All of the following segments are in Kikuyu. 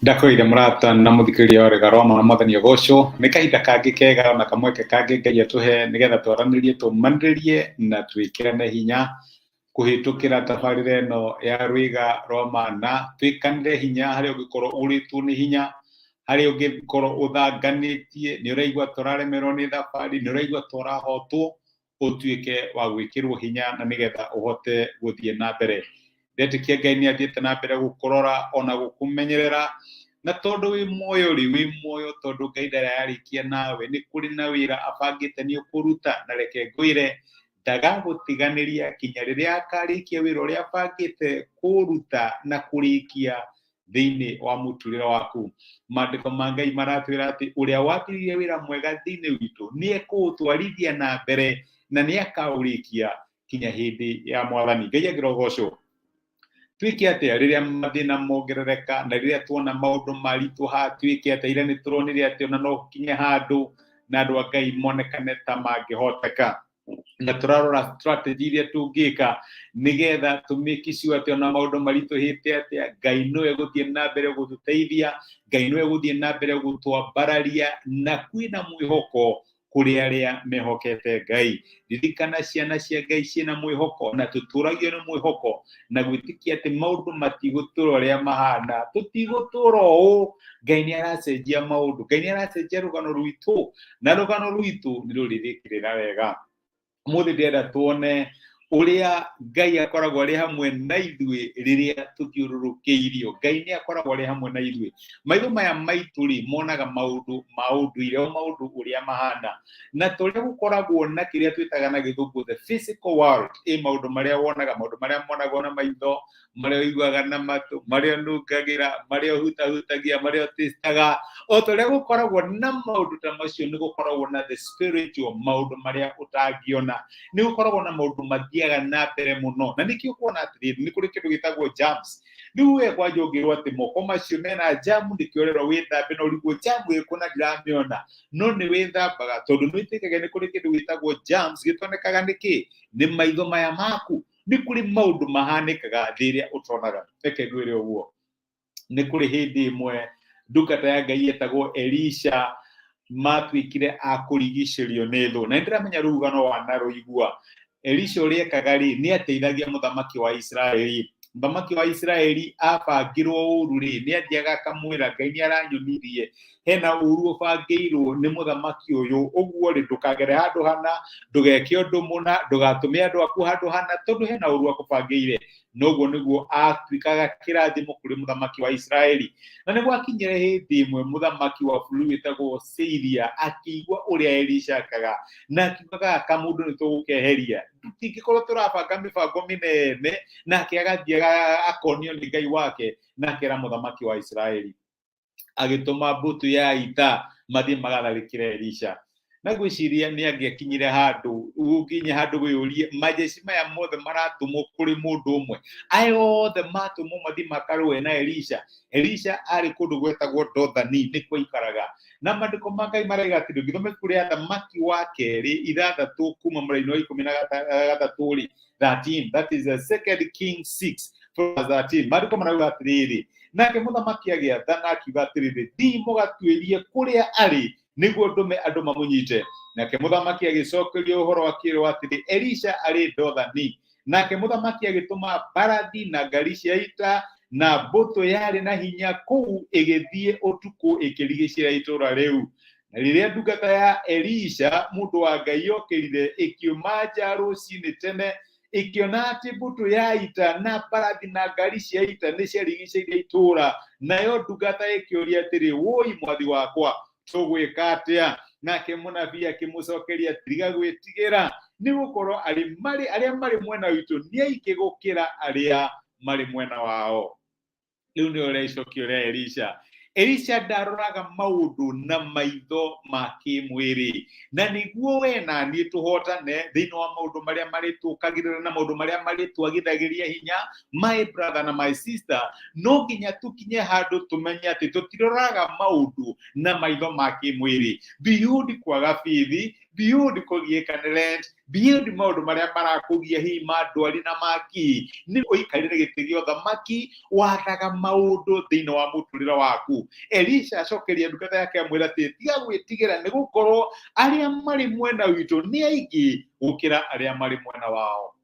Ndakwĩire mũrata na mũthikĩrĩria wa Rwĩga rwa Ma, Mwathani agocwo. Nĩ kahinda kangĩ kega na kamweke kangĩ Ngai atũhe nĩgetha twaranĩrie, tũmanĩrĩrie na twĩkĩrane hinya kũhĩtũkĩra tabarĩra ĩno ya Rwĩga rwa Ma, na twĩkanĩre hinya harĩa ũngĩkorwo ũrĩtwo nĩ hinya, harĩa ũngĩkorwo ũthanganĩtie, nĩ ũraigua tũraremerwo nĩ thabarĩ, nĩ ũraigua tũrahotwo, ũtuĩke wa gwĩkĩrwo hinya na nĩgetha ũhote gũthiĩ na mbere. Ndetĩkia Ngai nĩ athiĩte na mbere gũkũrora ona gũkũmenyerera, na tondũ wĩ muoyo rĩ, wĩ muoyo tondũ Ngai ndarĩ ararĩkia nawe, nĩ kũrĩ na wĩra abangĩte nĩ ũkũruta, na reke ngwĩre ndagagũtiganĩria kinya rĩrĩa akarĩkia wĩra ũrĩa abangĩte kũruta na kũrĩkia thĩinĩ wa mũtũrĩre waku. Maandĩko ma Ngai maratwĩra atĩ ũrĩa wambĩrĩirie wĩra mwega thĩinĩ witũ nĩ ekũũtwarithia na mbere na nĩ akaũrĩkia kinya hĩndĩ ya Mwathani. Ngai angĩrogocwo. Twĩke atĩa rĩrĩa mathĩna mongerereka na rĩrĩa tuona maũndũ maritũha? Twĩke atĩa? Ira nĩ tũronire atĩ ona no kinye handũ na andũ a Ngai monekane ta mangĩhoteka, na tũrarora strategy iria tũngĩka nĩgetha tũmake sure atĩ ona maũndũ maritũhĩte atĩa, Ngai nĩwe gũthiĩ na mbere gũtũteithia, Ngai nĩwe gũthiĩ na mbere gũtwambararia, na kwĩna mwĩhoko kũrĩ arĩa mehokete Ngai. Ririkana, ciana cia Ngai ciĩna mwĩhoko, na tũtũragio nĩ mwĩhoko na gwĩtĩkia atĩ maũndũ matigũtũra ũrĩa mahana, tũtigũtũra ũũ. Ngai nĩ aracenjia maũndũ, Ngai nĩ aracenjia rũgano rwitũ, na rũgano rwitũ nĩ rũrĩrĩkĩrĩra wega. Ũmũthĩ ndĩrenda tuone ũrĩa Ngai akoragwo arĩ hamwe na ithuĩ rĩrĩa tũthiũrũrũkĩirio. Ngai nĩ akoragwo arĩ hamwe na ithuĩ. Maitho maya maitũ rĩ, monaga maũndũ ma ũndũire, o maũndũ ũrĩa mahana, na tũrĩa gũkoragwo na kĩrĩa twĩtaga na Gĩthũngũ the physical world, ĩ maũndũ marĩa wonaga, maũndũ marĩa monagwo na maitho, marĩa ũiguaga na matũ, marĩa ũnungagĩra, marĩa ũhutahutagia, marĩa ũtĩstaga. O ta ũrĩa gũkoragwo na maũndũ ta macio, nĩ gũkoragwo na the spiritual, maũndũ marĩa ũtangĩona. Nĩ gũkoragwo na maũndũ mathiaga na mbere mũno, na nĩkĩo kuona atĩrĩrĩ, nĩ kũrĩ kĩndũ gĩtagwo germs. Rĩu we kwanja ũngĩrwo atĩ moko macio mena jamu, nĩkĩo ũrerwo wĩthambe, na ũrigwo jamu ĩkũ na ndiramĩona, no nĩ wĩthambaga tondũ nĩ wĩtĩkagia nĩ kũrĩ kĩndũ gĩtagwo germs gĩtonekaga nĩkĩ nĩ maitho maya maku. Nĩ kũrĩ maũndũ mahanĩkaga thĩ ĩrĩa ũtonaga. Reke ngwĩre ũguo, nĩ kũrĩ hĩndĩ ĩmwe ndungata ya Ngai yetagwo Elisha matuĩkire a kũrigicĩrio nĩ thũ, na nĩ ndĩramenya rũgano wanarũigua. Elisha ũrĩa ekaga rĩ, nĩ ateithagia mũthamaki wa Isiraeli. Mũthamaki wa Isiraeli abangĩrwo ũru rĩ, nĩ athiaga akamwĩra, "Ngai nĩ aranyonirie hena ũru ũbangĩirwo nĩ mũthamaki ũyũ, ũguo rĩ, ndũkagere handũ hana, ndũgeke ũndũ mũna, ndũgatũme andũ aku handũ hana, tondũ hena ũru akũbangĩire." Noguo nĩguo atuĩkaga kĩrathimo kũrĩ mũthamaki wa Isiraeli. Na nĩ gwakinyire hĩndĩ ĩmwe mũthamaki wa bũrũri wĩtagwo Syria akĩigua ũrĩa Elisha ekaga, na akiuga, "Gaka mũndũ nĩ tũgũkeheria, tũtingĩkorwo tũrabanga mĩbango mĩnene nake agathiĩ akonio nĩ Ngai wake." Na akera mũthamaki wa Isiraeli, agĩtũma mbũtũ ya ita mathiĩ magatharĩkĩre Elisha. Na ngwĩciria nĩ angĩakinyire handũ, ũgũkinya handũ wĩyũrie, majeshi maya mothe maratũmwo kũrĩ mũndũ ũmwe, aya othe matũmwo mathiĩ makarũe na Elisha. Elisha arĩ kũndũ gwetagwo Dothani, nĩkuo aikaraga. Na maandĩko ma Ngai maraiga atĩ ũngĩthoma ibuku rĩa Thamaki wa Kerĩ 6 kuma mũraini wa 13 rĩ, 13, that is the Second King 6 verse 13, maandĩko marauga atĩrĩrĩ, "Nake mũthamaki agĩathana akiuga atĩrĩrĩ, 'Thiĩ mũgatuĩrie kũrĩa arĩ, nĩguo ndũme andũ mamũnyite.' Nake mũthamaki agĩcokerio ũhoro akĩrwo atĩrĩ, 'Elisha arĩ Dothani.' Nake mũthamaki agĩtũma mbarathi na ngari cia ita na mbũtũ yarĩ na hinya kũu, ĩgĩthiĩ ũtukũ ĩkĩrigicĩra itũũra rĩu. Na rĩrĩa ndungata ya Elisha mũndũ wa Ngai yokĩrire ĩkiuma nja rũcinĩ tene, ĩkĩona atĩ mbũtũ ya ita na mbarathi na ngari cia ita nĩ ciarigicĩirie itũũra. Nayo ndungata ĩkĩũria atĩrĩ, 'Wũi mwathi wakwa, tũgwĩka atĩa?' Nake mũnabii akĩmũcokeria, 'Tiga gwĩtigĩra, nĩ gũkorwo arĩa marĩ mwena witũ nĩ aingĩ gũkĩra arĩa marĩ mwena wao.'" Rĩu nĩ ũrĩa icokio rĩa Elisha. Elisha ndaroraga maũndũ na maitho ma kĩmwĩrĩ, na nĩguo we na niĩ tũhotane thĩinĩ wa maũndũ marĩa marĩtũkagĩrĩra na maũndũ marĩa marĩtwagithagĩria hinya, my brother na my sister, no nginya tũkinye handũ tũmenye atĩ tũtiroraga maũndũ na maitho ma kĩmwĩrĩ. Beyond kwaga bithi, beyond kũgiĩka nĩ rent, beyond maũndũ marĩa marakũgia hihi ma ndwari na maki, nĩ ũikarĩre gĩtĩ gĩa ũthamaki, wathaga maũndũ thĩinĩ wa mũtũrĩre waku. Elisha acokeria ndungata yake amwĩra atĩ tiga gwĩtigĩra, nĩ gũkorwo arĩa marĩ mwena witũ nĩ aingĩ gũkĩra arĩa marĩ mwena wao.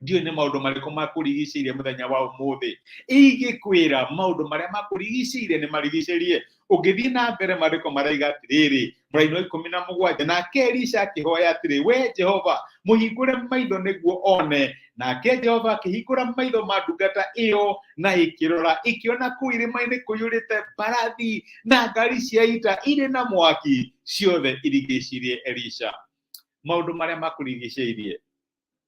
Ndiũĩ nĩ maũndũ marĩkũ makũrigicĩirie mũthenya wa ũmũthĩ. Ingĩkwĩra maũndũ marĩa makũrigicĩirie nĩ marigicĩrie. Ũngĩthiĩ na mbere, maandĩko maraiga atĩrĩrĩ, mũraini wa 17, nake Elisha akĩhoya atĩrĩ, we Jehova, mũhingũre maitho nĩguo one. Nake Jehova akĩhingũra maitho ma ndungata ĩyo, na ĩkĩrora, ĩkĩona kũu irĩma-inĩ kũiyũrĩte mbarathi na ngari cia ita irĩ na mwaki, ciothe irigicĩirie Elisha. Maũndũ marĩa makũrigicĩirie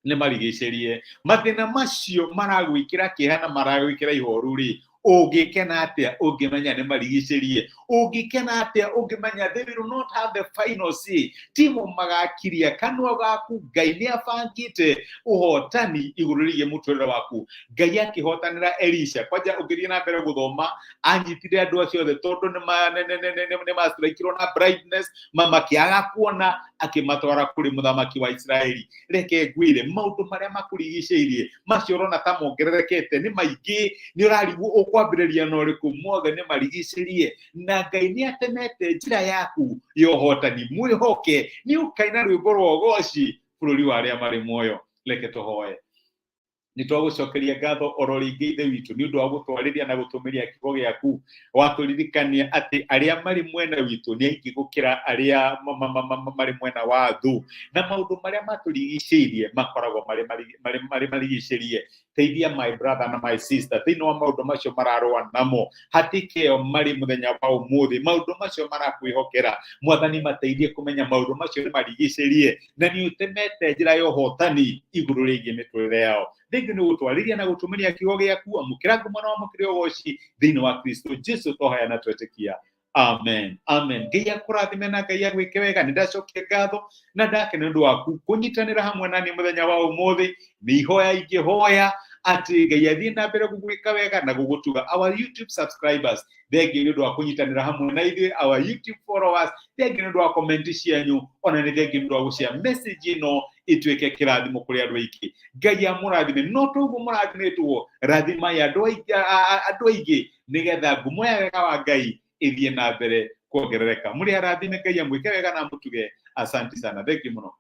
nĩ marigicĩrie. Mathĩna macio maragwĩkĩra kĩeha na maragwĩkĩra ihoru rĩ, ũngĩkena atĩa ũngĩmenya nĩ marigicĩrie? Ũngĩkena atĩa ũngĩmenya they will not have the final say? Timo magakiria kanua gaku. Ngai nĩ abangĩte ũhotani igũrũ rĩgiĩ mũtũrĩre waku. Ngai akĩhotanĩra Elisha. Kwanja ũngĩthiĩ na mbere gũthoma, anyitire andũ acio othe tondũ nĩ mastrikirwo na blindness, makĩaga kuona, akĩmatwara kũrĩ mũthamaki wa Isiraeli. Reke ngwĩre, maũndũ marĩa makũrigicĩirie macio ũrona ta mongererekete nĩ maingĩ, nĩ ũrarigwo ũkwambĩrĩria na ũrĩkũ, mothe nĩ marigicĩrie, na Ngai nĩ atemete njĩra yaku ya ũhotani. Mwĩhoke, nĩ ũkaina rwĩmbo rwa ũgoci bũrũri wa arĩa marĩ muoyo. Reke tũhoe. Nĩ twagũcokeria ngatho oro rĩngĩ, Ithe witũ, nĩ ũndũ wa gũtwarĩria na gũtũmĩria kiugo gĩaku. Watũririkania atĩ arĩa marĩ mwena witũ nĩ aingĩ gũkĩra arĩa marĩ mwena wa thũ, na maũndũ marĩa matũrigicĩirie makoragwo marĩ marigicĩrie. Teithia my brother na my sister thĩinĩ wa maũndũ macio mararũa namo, hatĩka ĩyo marĩ mũthenya wa ũmũthĩ, maũndũ macio marakwĩhokera. Mwathani, mateithie kũmenya maũndũ macio nĩ marigicĩrie na nĩ ũtemete njĩra ya ũhotani igũrũ rĩgiĩ mĩtũrĩre yao. Thengiũ nĩ gũtwarĩria na gũtũmĩria kiugo gĩaku. Amũkĩra ngumo na wamũkĩre ũgoci thĩinĩ wa Kristo Jesu twahoya na twetĩkia, amen, amen. Ngai akũrathime na Ngai agwĩke wega. Nĩ ndacokia ngatho na ndakena nĩ ũndũ waku kũnyitanĩra hamwe na niĩ mũthenya wa ũmũthĩ. Nĩ ihoya ingĩhoya atĩ Ngai athiĩ na mbere gũgwĩka wega na gũgũtuga. Our YouTube subscribers, thengiũ nĩ ũndũ wa kũnyitanĩra hamwe na ithuĩ. Our YouTube followers, thengiũ nĩ ũndũ wa comment cianyu, ona nĩ thengiũ nĩ ũndũ wa gũshare message ĩno ĩtuĩke kĩrathimo kũrĩ andũ aingĩ. Ngai amũrathime. No toguo mũrathimĩtwo, rathimai andũ aingĩ nĩgetha ngumo ya wega wa Ngai ĩthiĩ na mbere kuongerereka. Mũrĩ arathime, Ngai amwĩke wega na amũtuge. Asante sana, thengiũ mũno.